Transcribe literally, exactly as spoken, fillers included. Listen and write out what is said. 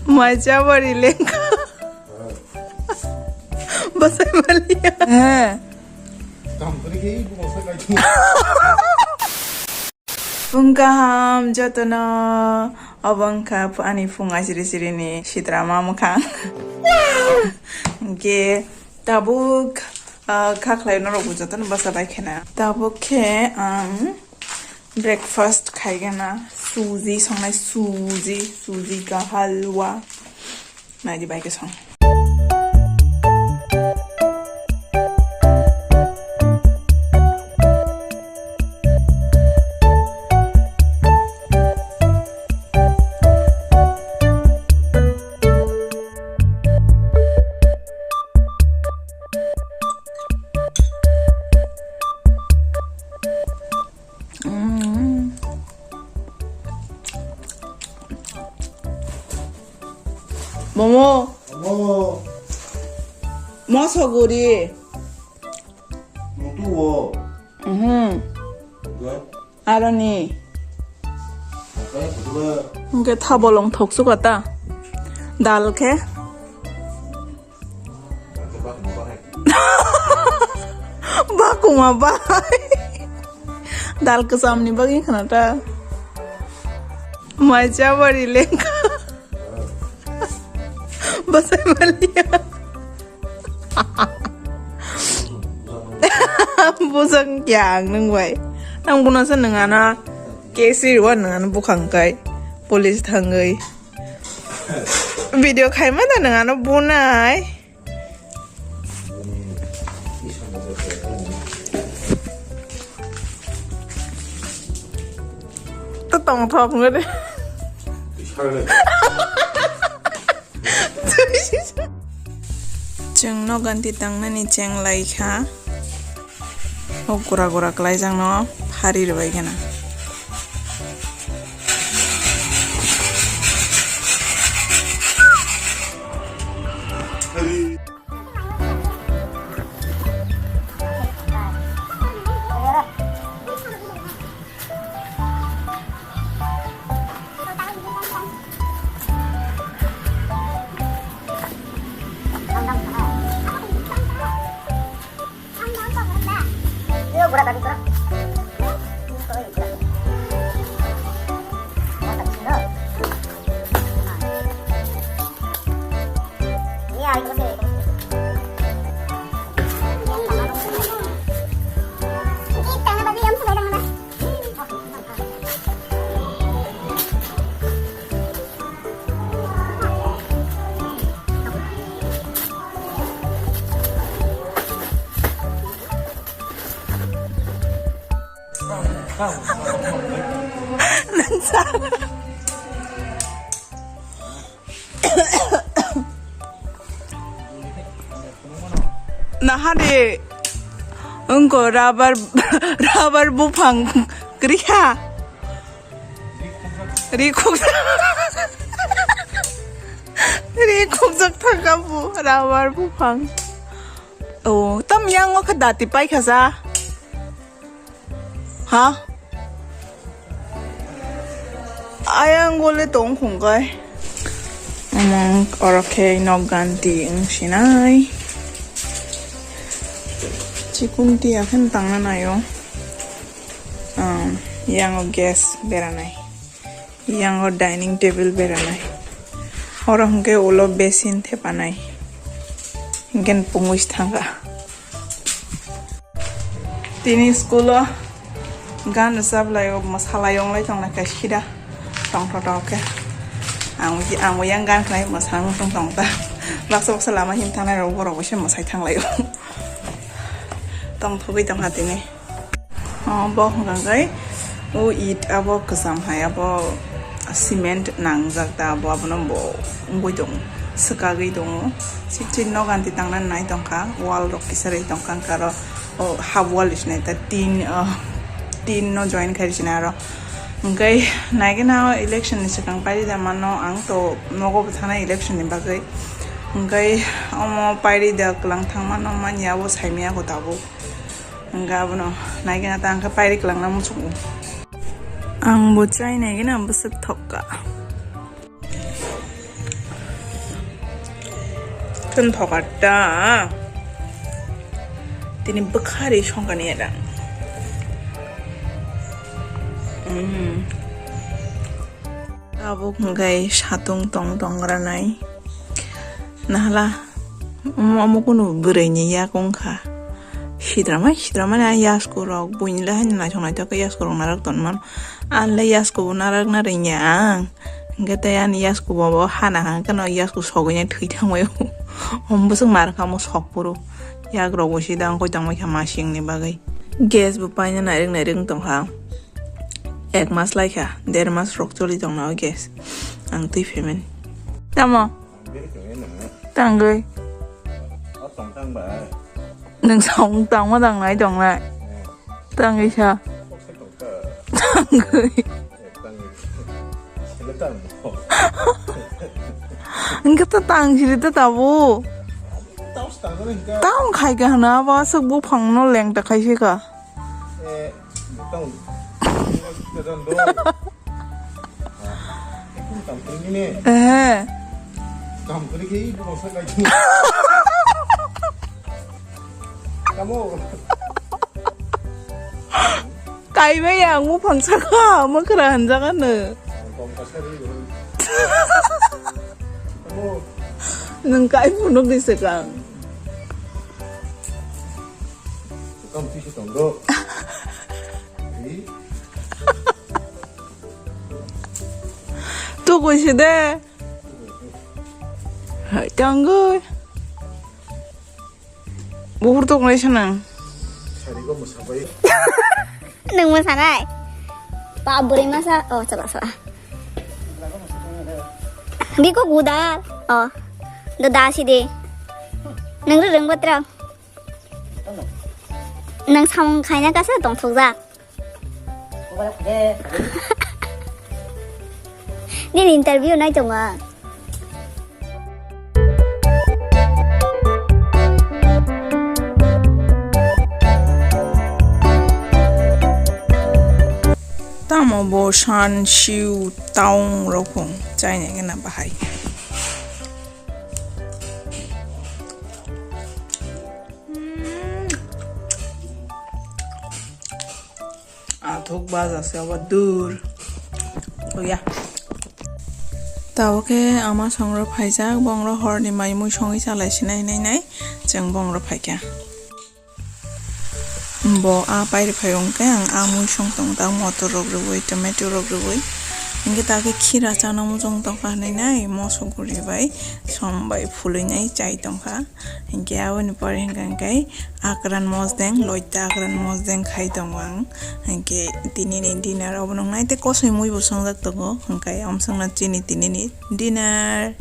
Mai chabari lengkha. Bwsai maliya. He. Phung kaham jotono, obo wngkha ph-, ani phung asiri sirini sitrama mwkhang. Hwnkhe tabuk, ah, kha khlai norokbo jotono bwsa bai khena. Tabuk khe ang breakfast khaigana, suji songnai, suji, suji ka halwa. Naidi bai khe song. Mm. Momo. Momo. Moso guri. Mutu wo. Mhm. Ga. Aroni. Ga, kutu ga. Hwnkhe thabolong thoksuka ta. Dal khe. Bakuma bai. Dal kwchamni bagwi khna ta. Mai chabari lengkha. Bwsai maliya. Bujang kya ang nung bai. Nang buna sa nung ana. Kesi ruwa nung ana bukhang kai. Police thangwi. Video khaima da nang ano bunai. To tong thok ngade. Chwng no ganti tangnani cheng lai kha. O gura gura kalaijak no phari rwbai gana. Nahari wngko rubber, rubber buphang kwrwi kha. Ri khukjak. Ri khukjak thangkha bu rubber buphang. O, tam yango khe dati paikha sa. Ha? Ayang gole tong khungkai. Among oro khe nok ganti wng sinai. Chikunti akhen tangna nayo. Um, yango gas beranai. Yango dining table beranai. Oro hwnkhe ulo basin thepanai. Hwnkhe pungwi thangkha. Tini school o gan rwchaplai o mwsalai wnglai tongnai khe sida tongthotok khe. Ang, ang yang gan khlai mwsang tong tong ta. Baksa baksa lama him thangnai rok borok bai se mwsai thanglai o. Tongthogwi tongkha tini. O, bo hwnka khe o it abo kwcham hai, abo cement nangjak ta, abo abono bo wngwi tongo, swkagwi tongo. Sitri nok ganti tangna nai tongkha, wall rok kisa ri tongkha, wngkha aro o half wall rwsinai ta tin, o, tin no join khai rwsinai aro. Hwnkhe naigena o election ni swkang paidi da mano, ang to nogo bo thanai election ni bagwi. Hwnkhe omo paidi da kwlang thangmano manya abo saimanya ko tabuk. Hwnkhe abono naigena ta hwnkhe pairi kwlangna muchungo. Ang bo chai naigena bwswk thokka. Tun thoka ta. Tini bwkhari songkani ada. Hmm. Tabuk hwnkhe satung tong tong ranai. Nahala, omo, omo kunu bwrwi ni yak wngkha. Sidramai, sidramai na yasku rok, buini le haino naithok naithok khe yasku rok narwk tonmano. Ang le yasku bo narwk na rwngya ang. Hwnkhe tei ani yasku bo, bo hana hang kheno yasku sogwi nai thwi thangbai o. Omo bwswk mar kha omo sok phuru. Yak rok bo sida wngkoi tongbai kha masing ni bagwi. Gas bo paina nairwk nairwk wng tongkha. Ek mas lai kha, der mas rok choli tongna o gas. Ang twi phaimani. Tamo? Tangwi. Nwng song tangma tangnai tongnai. Tangwi sa. Tangwi. Hwnkhe to tang siri to tabuk. Tang khai kha hwna abo aswk buphang no lengta khai se kha. Ehe. Kaibai ang buphang saka, mwkhra hanjak ano. Nwng kai phunuk di swkang. Tukui si de. Hai, tangoi. Buhur tok nai sana. Sari ko mwsa bai. Nwng mwsanai. Pa bwrwi masa. Oh, chala, chala. Biko gudal. Oh. Da, da si de. Nwng rwng batra. Nwng samung khaina kasa tongthokjak. Nini interview nai tongo ang. Tamo bo san siu taung rokong chainai gana bahai. Athuk baja se abo dur. Oya. Tabo khe ama songrok phaijak, bongrok horni mai mui songwi chalai sinai hinai nai, chwng bongrok phaikha. Bo a pairi phai hwnkhe ang a mui song tong ta motor rok rwui, tomato rok rwui. Hinkhe ta khe khira chana muchung tongkha hinai nai, moso guri bai, som bai phulwi nai chai tongkha. Hinkhe aboni pore hinkha hinkhe akran mosdeng, loita akran mosdeng khai tongo ang. Hinkhe tinini dinner obo nung nai tei kosoi mui bo songjak tongo. Hinkhe omsongno chini tinini dinner.